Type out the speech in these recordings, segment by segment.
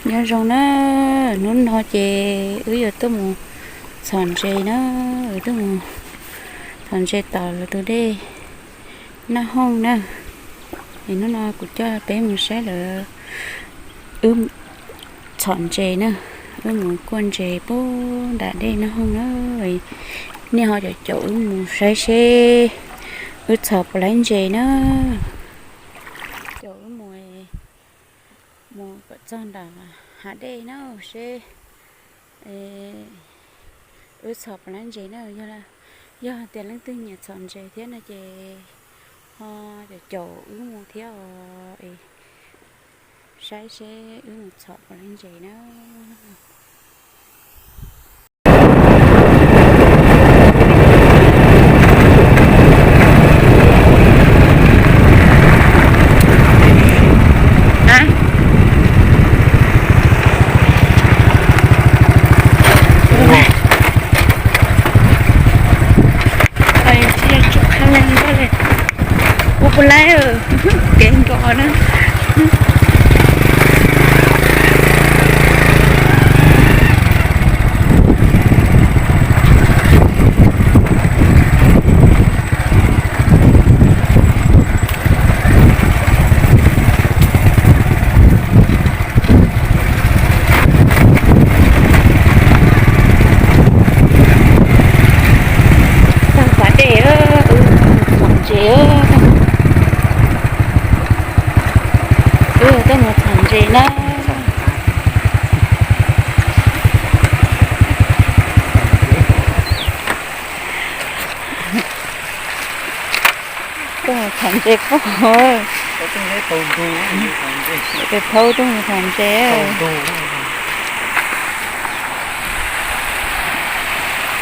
Nyob zoo na, hnub no ces wb yuav tuaj mus txhom ntses na, wb tuaj mus txhom ntses tom lawv tus dej Naj Hooj na. Es hnub no kuv coj peb mus saib lawv, wb txhom ntses na, wb mus kuaj ntses puag nram dej Naj Hooj na. Nej ho caum caum wb mus saib seb wb txhom puas laib ntses na. Caum wb mus, mus kom txog nram hav dej na seb wb txhom puas laib ntses na. Yog tias leej twg nyiam txhom ntses thiab no ces ho caum caum wb mus thiab os, saib seb wb mus txhom puas laib ntses na. Ua puas laib, kev nkos na. Tag pas dej, txhom ntses, wb tuaj mus txhom ntses na. Tuaj mus txhom ntses puag hauv, tes thaub tuaj mus txhom ntses.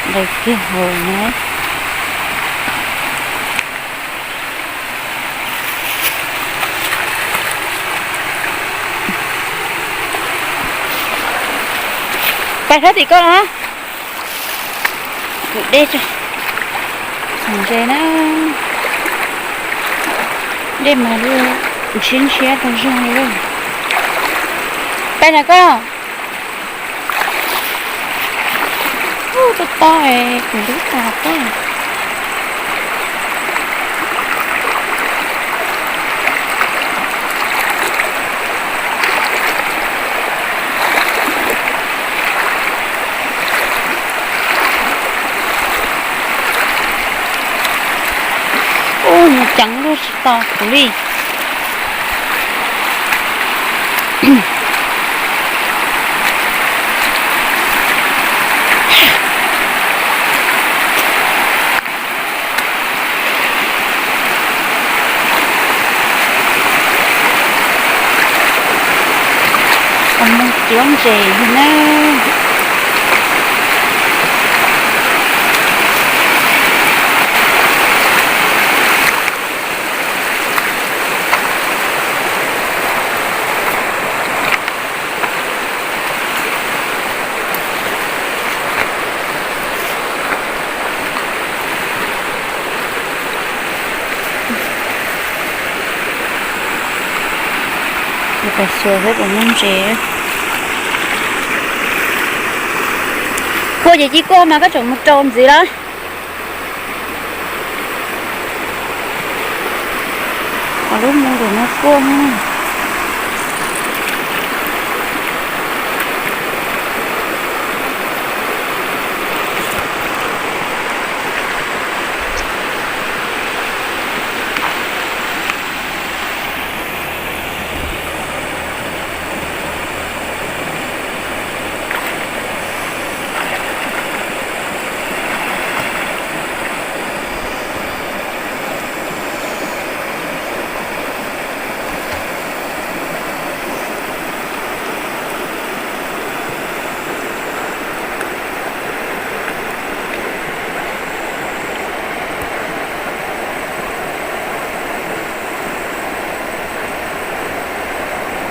Nqis kiag hauv na. Pais sab tim koj los. Kuv dej tso, txhom ntses na. Dej mas ntshiab ntshiab tag zog li. Pais nram koj. Ub, tob tob es kuv ntub tas pob. Ub, mus ceev lub tsis tau kuv li. Mus cuab ntses na. Kuaj ces cia kuaj mas koj tseem mus rau ntxiv lawm. Lub mus lawm no kuaj.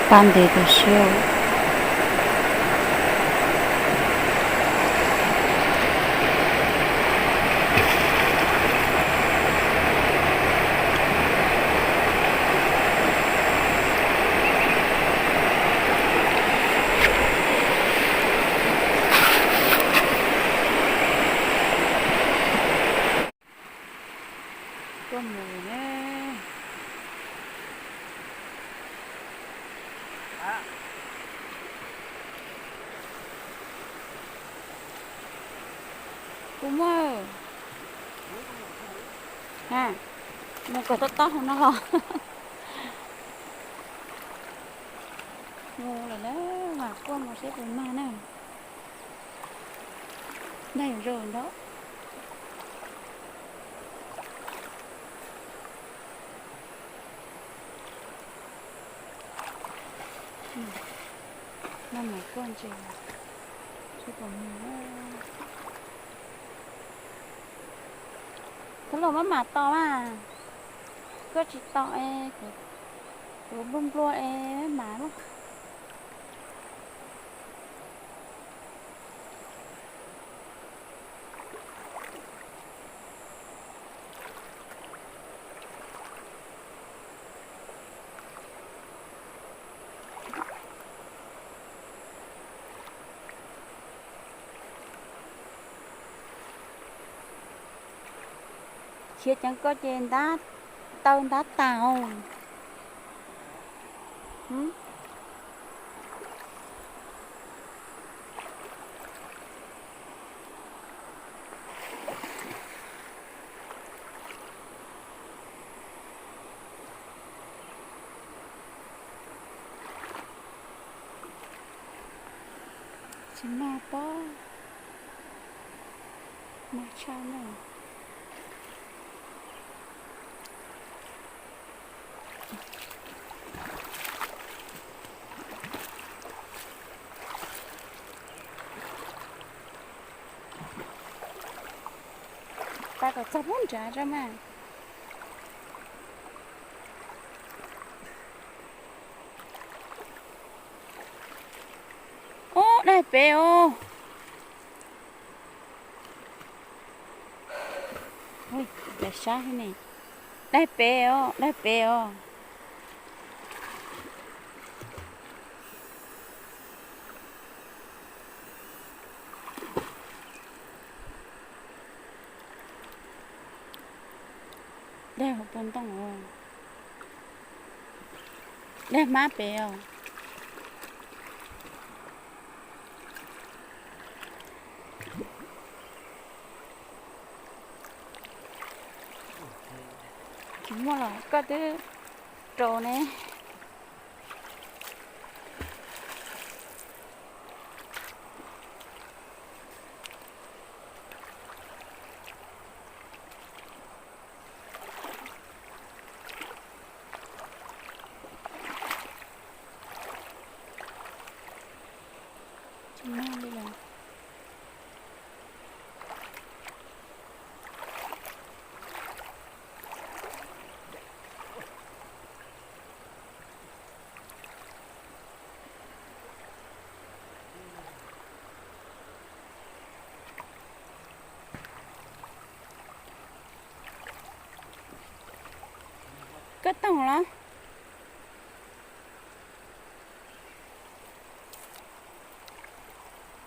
Pab ntev tas siab. Kuv muaj, ha, mus kom tob tob hauv no los. Mus lawm na, mas kuaj mus seb puas mag na. Dag zoo nraud. Noj mas kuaj ntses, seb puas mag. Koj los maj mam tos mas, koj tsis tos es kuv nplua nplua es maj mam los. Khiav ceev koj ces ntab, taw ntab tas. Tsis mag pob, mag tshaj na. Pab kom txog pub nrad tso mas. Ub, daig pem os. Daig sab ne. Daig pem os, daig pem os. Daig hauv paus ntoo os. Daig hmab pem os. Tsis muaj los koj twb rau ne. Tsis mag li lawm. Koj toog los?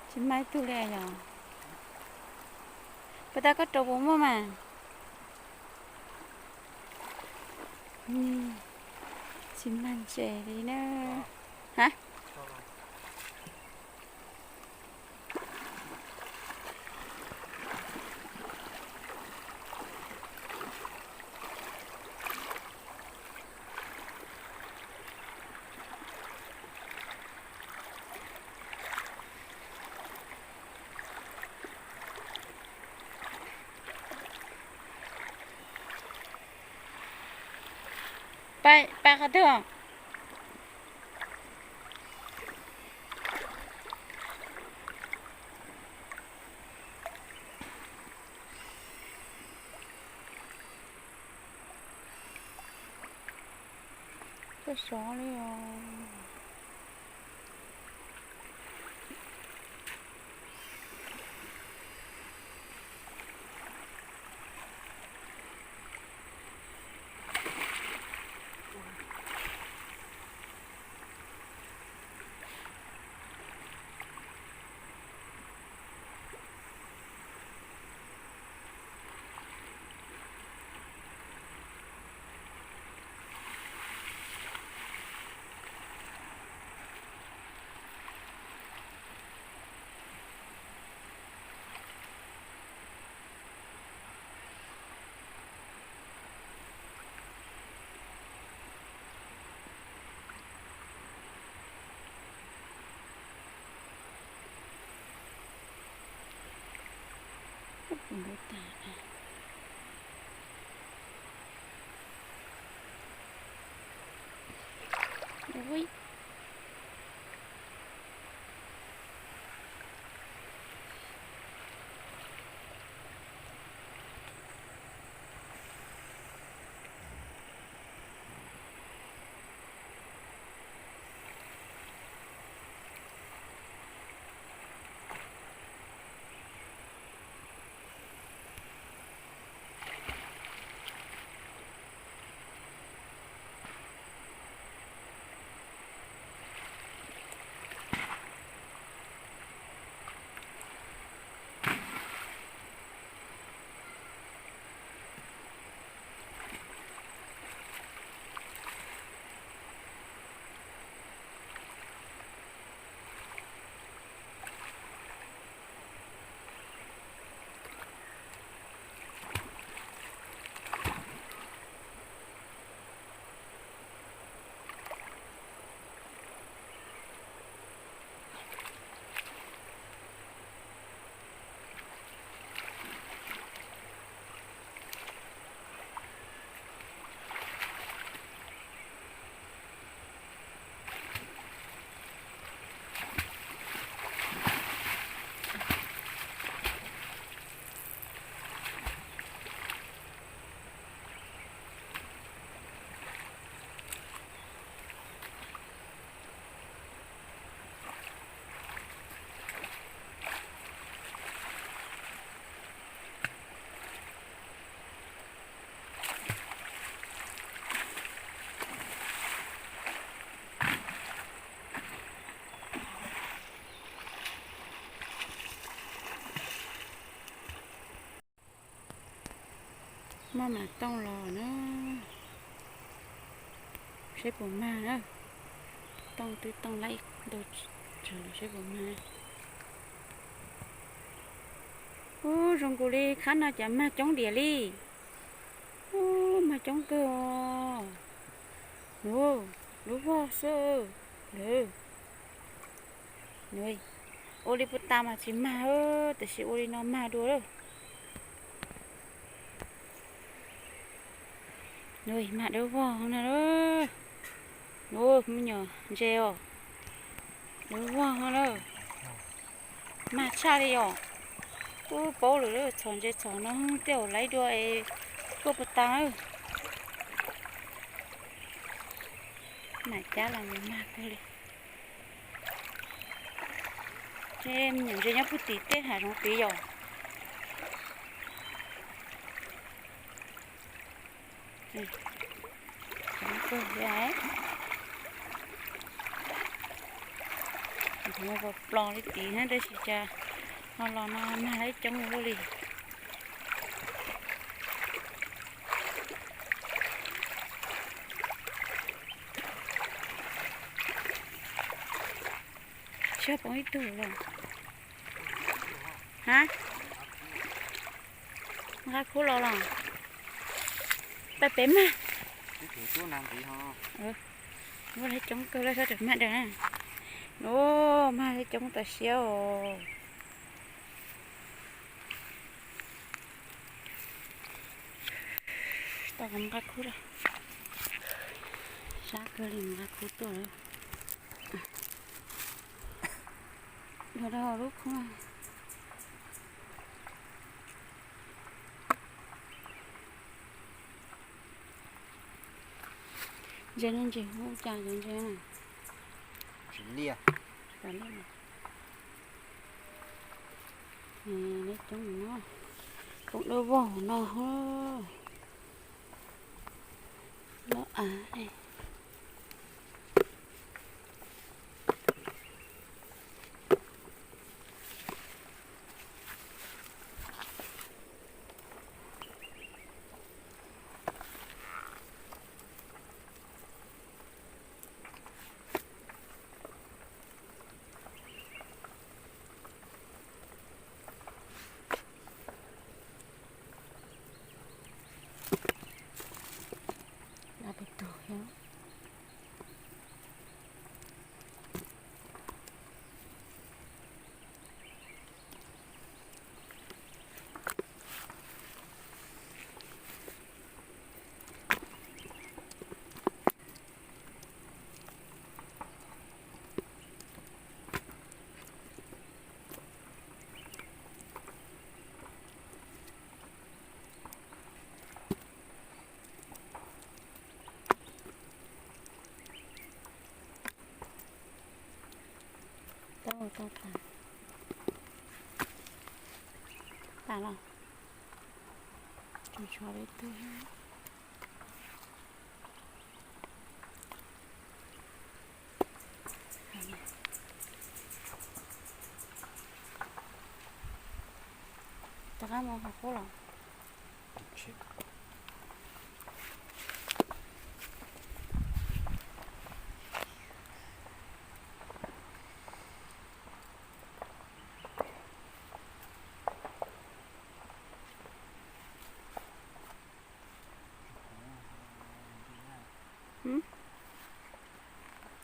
Tsis mag ib tug li yog. Puas tas koj rau puas muaj mas? Tsis mag ntses li na. Ha? Pab, pab qhov twg? Koj sov li os. Ui. Maj mam tooj los na, seb puas mag na. Tooj twb tooj laib ntau tsawg seb puas mag. Ub, zoo nkaus li khab no cas mag coob diam li. Ub, mag coob kawg os. Nws, lub vog xwb. Nws, ua li puag ta mas tsis mag, tiam sis ua li no mag dua lawm. Nws, mag dawb vog no. Nws, me nyuam ntses os. Dawb vog no na. Mag tshaj li os. Ub, paub lawm, txhom ntses txhom no tej zaum laib dua es tuaj puag ta. Mam cab los mag kawg li. Tej me nyuam ntses nyob puag tim tej hav zoov tid yom. Pos plos li tid na, tab sis cas ho los no mag laib coob ua luaj li. Tsis pom ib tug los. Ha? Nqa khub los los. Pab pem mag. Muaj laib coob kawg, laib sab ram mag dawm na. Ub, mag laib coob tas siab os. Tau nqa khub, sab kawg li, nqa khub tuaj lawm. Yog rau lub khub. Ntses no ntses hu cas cov ntses na? Tsis liaj. Liaj coob no, coob dawb vog no. Loj av. Dab pem tug thiab. Tau tas, tas los, tseem tshuav peb tug. Rov qab mus qhov qub los.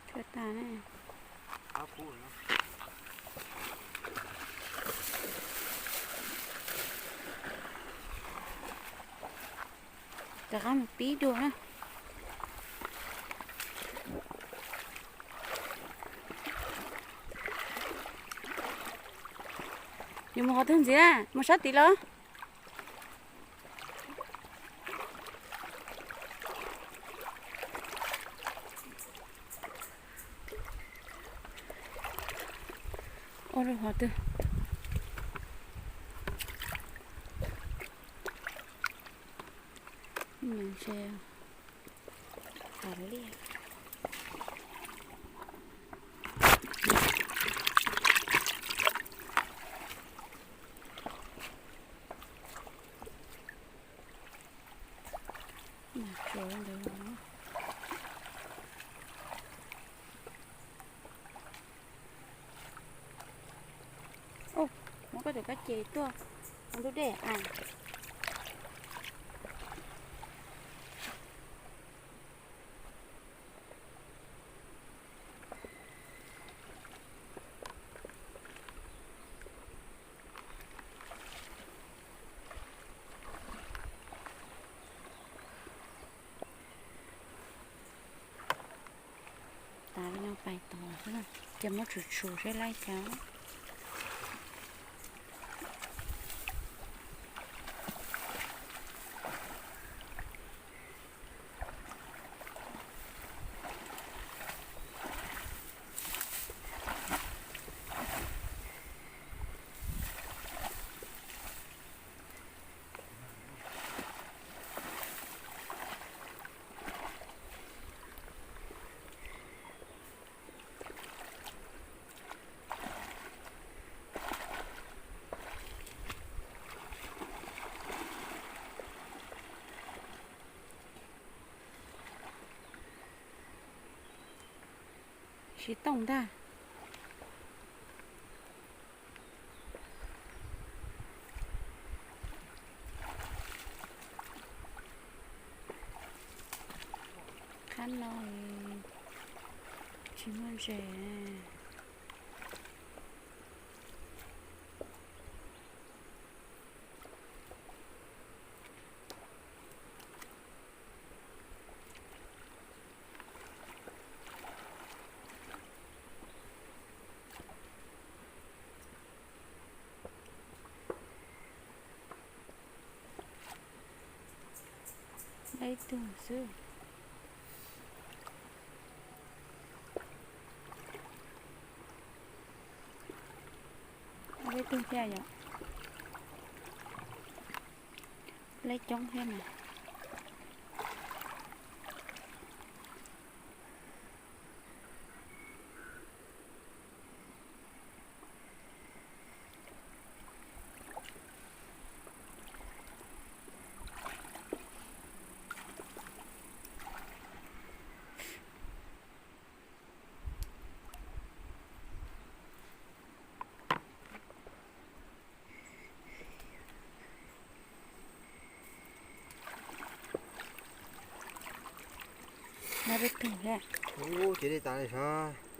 Tshua tas na. Rov qab mus pib dua na. Yuav mus qhov twg ntxiv na? Mus sab tid los? Ua rau qhov twg? Ntshe tas liaj. Mas tsuas ntawd. Ub, muab koj tus kab ces tuaj ua ntug dej a. Tas li no pais tod xwb na, ces muab tshum tshum seb laib cas. Siv tooj ntag. Qhab no tsis muaj ntses. Laib tug xwb. Laib tug thiab yom. Laib coob thiab mas.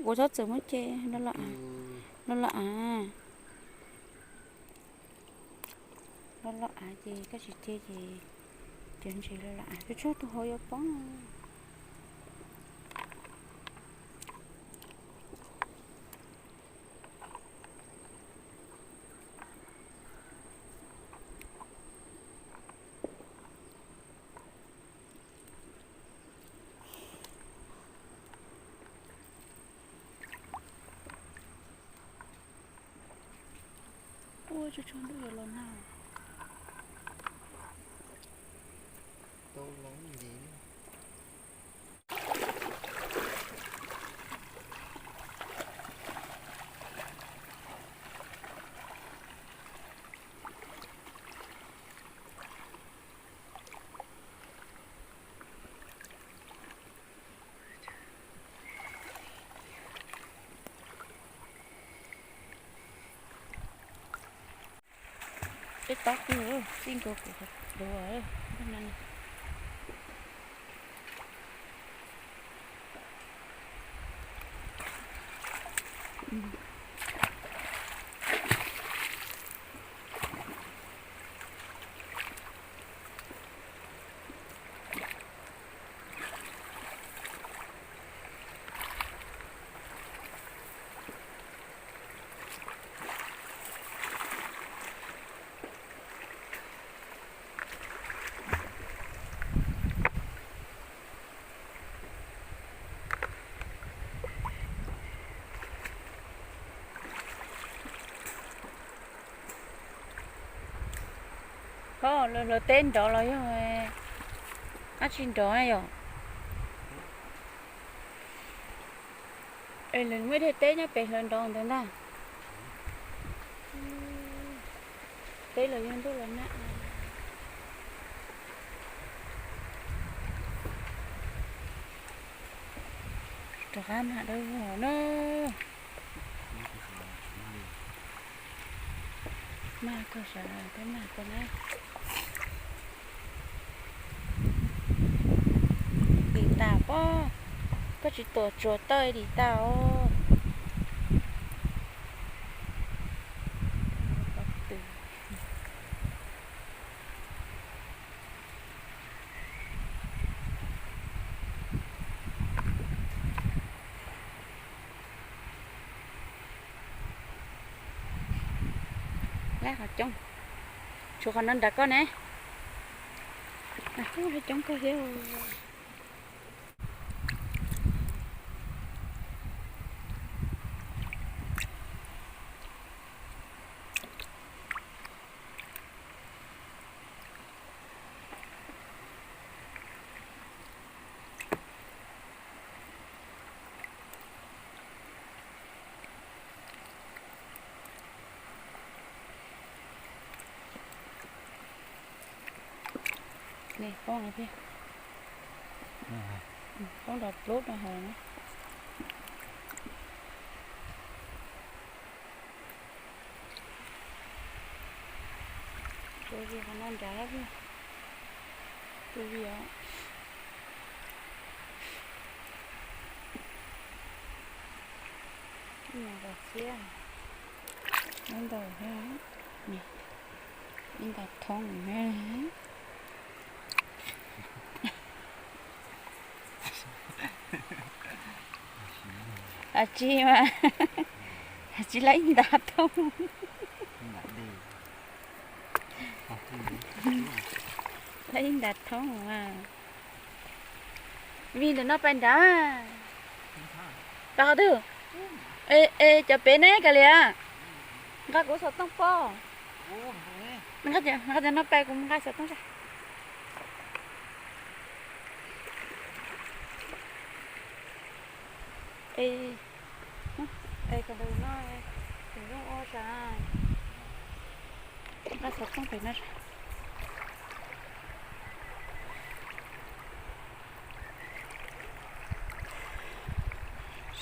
Ua txhob txwm muab ce, lo lo av. Lo lo av ces koj tsis ce ces cov ntses lo lo av, tshuav tshuav tus hauv yuav poob. Tsuag tsuag ntuj yuav los nag. Peb tob kuj txij nkaus kuv duav. Ho, lawv teb nrov los yog dab tsi nrov na yom? Es lawv muaj ib daim teb nyob pem hlawv nrov ntawd ntag. Teb los yog ntuj los nag. Rov qab mag dawb vog na. Mag kawg sav, peb mag kawg na. Dim tas pob, koj tsis tuam tsuag tawj dim tas os. Lab qhov coob, tshuav qhov no nrad koj ne. Coob kawg thiab. Poob no thiab, poob nrov plub no hauv na. Tus vim qhov no nrad, tus vim os. Ib nyuag nkaus thiab, ib ntaus thiab, ib ntaus thoob thiab. Tsis mas, tsis lab ib ntaus thoob, lab ib ntaus thoob mas. Vij ntawm no pais nrad. Pais qhov twg? Es cov pem ne kav liam. Nqa kuv xov tooj pog. Nqa cov no pais kuv nqa xov tooj tsa. Es, es qhov ntawm no, kuv zoo ua sav. Nqa xov tooj pem no.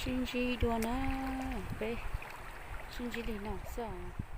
Sib ntsib dua na, peb sib ntsib li no xwb os.